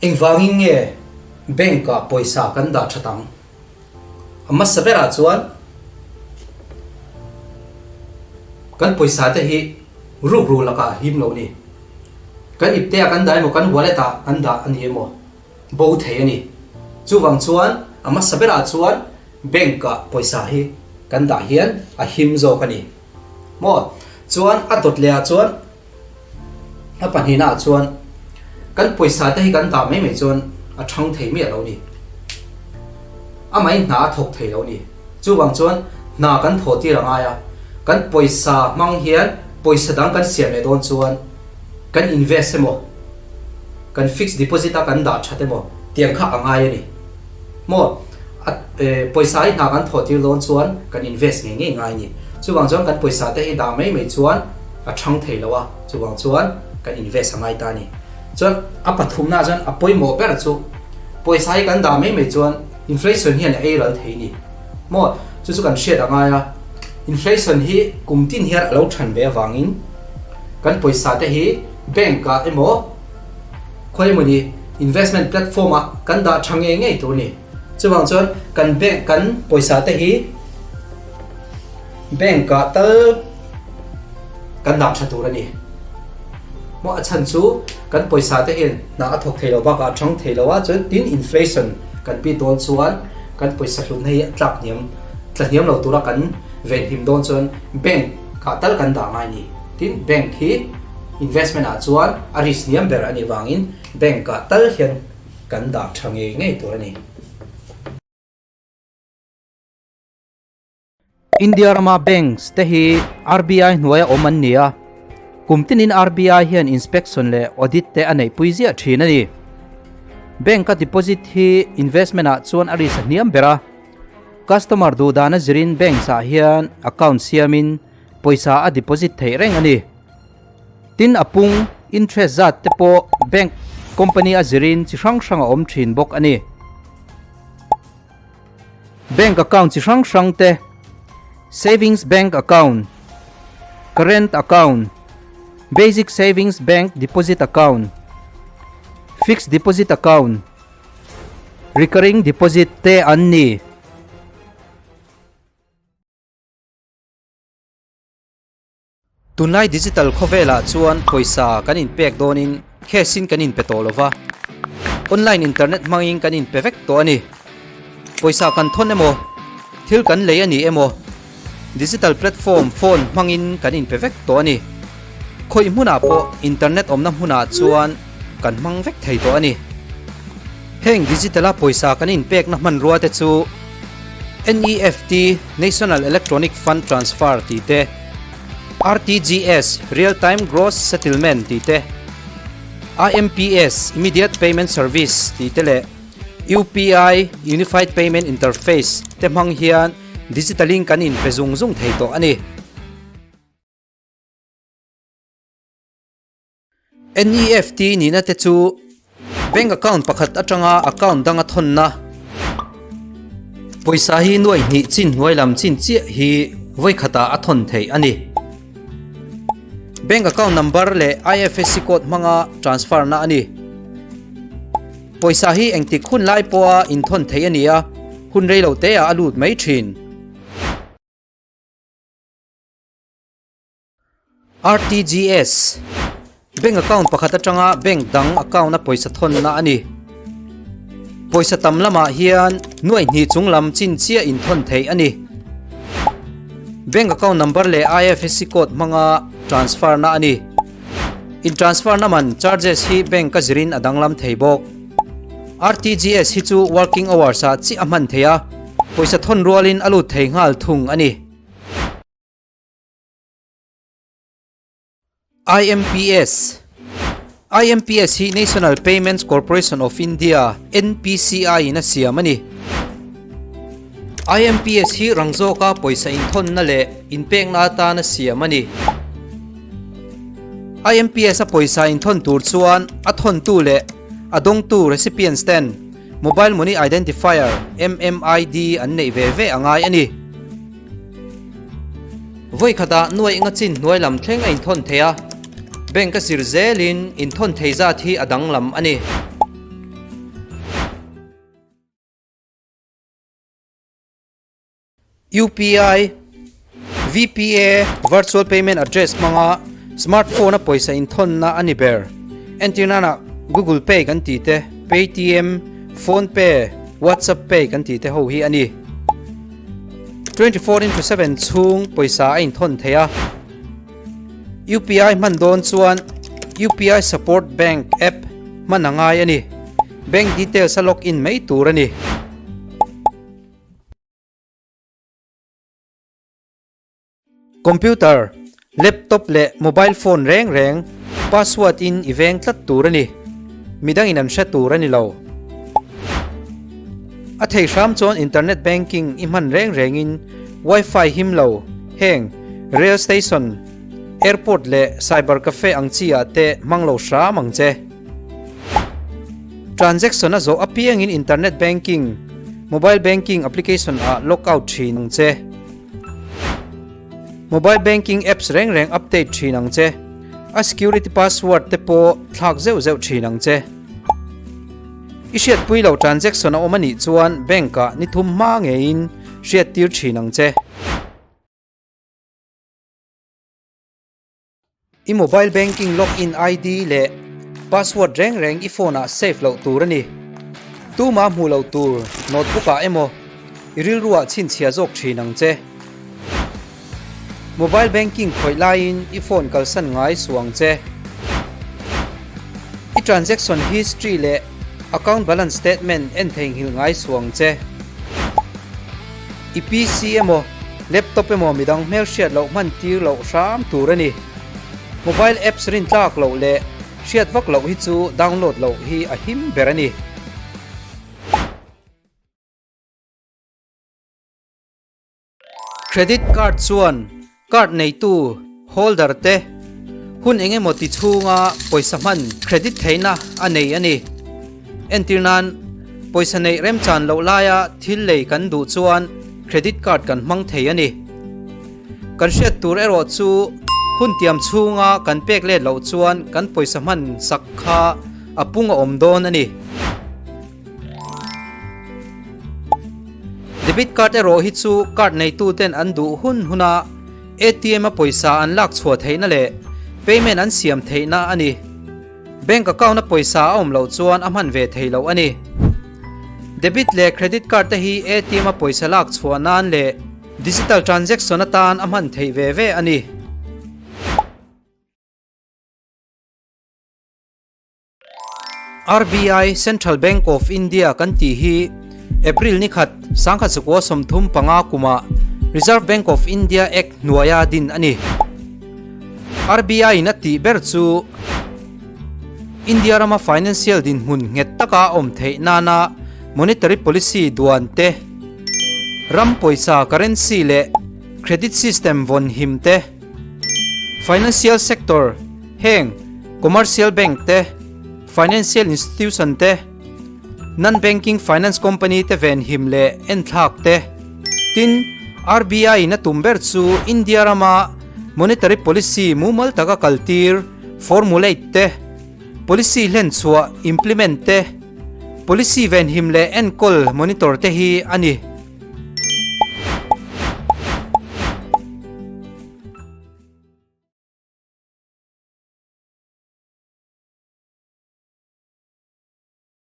Engvangin nge bank ah pawisa kan dah that ang? A hmasa berah chuan kan pawisa te hi rukru lakah a him lo ni. Kan ipte ah kan dah emaw kan wallet ah kan dah a ni emaw bo thei a ni. Chuvang chuan a hmasa berah chuan bank ah pawisa hi kan dah hian a him zawk a ni. Maw? Chuan a dawt leh ah chuan A pahnihnaah chuan kan pawisa te hi kan dah mai mai chuan a thang thei miah lo ni. Amahin hna a thawk thei lo ni. Chuvang chuan hna kan thawh tir a ngai a, kan pawisa hmang hian pawisa dang kan siam leh dawn chuan kan invest emaw, kan fixed deposit a kan dah that emaw tiang kha a ngai a ni. Maw? A pawisa hi hna kan thawh tir dawn chuan kan invest ngei ngei ngai a ni. Chuvang chuan kan pawisa te hi dah mai mai chuan a thang thei lo a, chuvang chuan kan invest a ngai ta a ni. Chuan a pathumna chuan a pawimawh ber chu pawisa hi kan dah mai mai chuan inflation hian a ei ral thei a ni. Maw? Chu chu kan hriat a ngai a, inflation hi kum tin hian a lo than ve avangin kan pawisa te hi bank ah emaw khawi emawni investment platform ah kan dah tha ngei ngei tur a ni. Chuvang chuan kan bank kan pawisa te hi bank ah tal kan dah tha tur a ni. Maw a chhan chu kan pawisa te hian hna a thawk thei lo bakah a thang thei lo a, chuan tin inflation kan pi dawn chuan kan pawisa hlutna hi a tlak hniam tla hniam lo tura kan venhim dawn chuan bank ah tal kan dah ngai a ni. Tin bank hi investment ah chuan a risk hniam ber a nih vangin bank ah tal hian kan dah tha ngei ngei tur a ni. India rama banks te hi RBI hnuaia awm an ni a, kum tinin RBI hian inspection leh audit te a neihpui ziah thin a ni. Bank a deposit hi investment ah chuan a risk a hniam ber a, customer duhdan a zirin banks ah hian account siamin pawisa a deposit theih reng a ni. Tin a pung, interest zat te pawh bank company a zirin chi hrang hrang a awm thin bawk a ni. Bank account chi hrang hrang te, Savings Bank Account, Current Account, Basic Savings Bank Deposit Account, Fixed Deposit Account, Recurring Deposit te an ni. Tunlai digital khawvelah chuan pawisa kan inpek dawnin cash in kan inpe tawh lova, online internet hmangin kan inpe vek tawh a ni. Pawisa kan thawn emaw, thil kan lei a ni emaw, digital platform phone hmangin kan inpe vek tawh a ni. Khawih hmunah pawh internet awmna hmunah chuan kan hmang vek thei tawh a ni. Heng digital a pawisa kan inpekna hmanrua te chu NEFT, National Electronic Fund Transfer, tih te, RTGS, Real Time Gross Settlement, tih te, IMPS, Immediate Payment Service, tih te leh UPI, Unified Payment Interface, te hmang hian digital in kan inpe zung zung thei tawh a ni. NEFT nihna te chu bank account pakhat atanga account danga thawnna pawisa hi nuai hnih chin hnuai lam chin chiah hi vawi khatah a thawn theih a ni. Bank account number leh IFSC code hmanga transfer na a ni. Pawisa hi engtik hun lai pawha inthawn theih a ni a, hun rei lo te ah a lut mai thin. RTGS, Bank account pakhat atanga bank dang account a pawisa thawnna a ni. Pawisa tam lamah hian nuaih hnih chung lam chin chiah inthawn theih a ni. Bank account number leh IFSC code hmanga transfer na a ni. In transfer na man charges hi bank a zirin a danglam thei bawk. RTGS hi chu working hours ah chiah a hman thei a, pawisa thawn rualin a lut thei nghal thung a ni. IMPS IMPS hi National Payments Corporation of India, NPCI, in a siam a ni. IMPS hi rang zawka pawisa inthawnna leh inpekna atana siam a ni. IMPS a pawisa inthawn tur chuan a thawntu leh a dawngtu recipients ten Mobile Money Identifier, MMID, an neih ve ve a ngai a ni. Vawi khatah nuaih nga chin hnuai lam thleng a inthawn thei a, bank a zir zelin inthawn thei zat hi a danglam a ni. UPI, VPA, Virtual Payment Address, hmanga smartphone-a pawisa inthawnna a ni ber. Entirnana Google Pay kan tih te, Paytm, PhonePe, WhatsApp Pay kan tih te ho hi a ni. 24 into 7 chhung pawisa a inthawn thei a. UPI hman dawn chuan UPI Support Bank app hman a ngai a ni. Bank details a log in mai tur a ni. Computer, laptop leh mobile phone reng reng password in i veng tlat tur a ni. Midangin an hre tur a ni lo. A thei hram chuan internet banking i hman reng rengin wifi him lo, heng rail station, airport leh cyber cafe ang chi ah te hmang lo hram ang che. Transaction a zawh apiangin internet banking, mobile banking application ah log out thin ang che. Mobile banking apps reng reng update thin ang che. A security password te pawh thlak zeuh zeuh thin ang che. I hriatpui lo transaction a awm a nih chuan bank ah ni thum hma ngeiin hriattir thin ang che. I mobile banking login ID leh password reng reng i phone ah save loh tur a ni. Tumah hmuh loh tur notebook ah emaw i rilru ah chhinchhiah zawk thin ang che. Mobile banking khawih laiin i phone kalsan ngai suh ang che. I transaction history leh account balance statement en theihnghilh ngai suh ang che. I PC emaw, laptop emaw midang hmelhriat loh hman tir loh hram tur a ni. Mobile apps rin tlak loh leh hriat vak loh hi chu download loh hi a him ber a ni. Credit card chuan Card neitu, holder, te hun eng emaw ti chhunga pawisa hman credit theihna a nei a ni. Entir nan, pawisa neih remchan loh laia thil lei kan duh chuan credit card kan hmang thei a ni. Kan hriat tur erawh chu hun tiam chhunga kan pek let loh chuan kan pawisa hman sak kha a pung a awm dawn a ni. Debit card erawh hi chu card neituten an duh hun huna ATM a pawisa an lak chhuah theihna leh payment an siam theihna a ni. Bank account a pawisa a awm loh chuan a hman ve thei loh a ni. Debit leh credit card te hi ATM a pawisa lak chhuah nan leh digital transaction atan a hman theih ve ve a ni. RBI, Central Bank of India, kan tih hi April ni khat 1935 kumah Reserve Bank of India Act hnuaia din a ni. RBI in a tih ber chu India rama financial dinhmun nghet taka awm theih nana monetary policy duan te, ram pawisa currency leh credit system vawn him te, Financial sector, heng commercial bank te, financial institution te, non-banking finance company te venhim leh enthlak te. Tin, RBI in a tum ber chu India rama monetary policy mumal taka kaltir, formulate, te, policy hlenchhuah, implement, te, policy venhim leh enkawl, monitor, te hi a ni.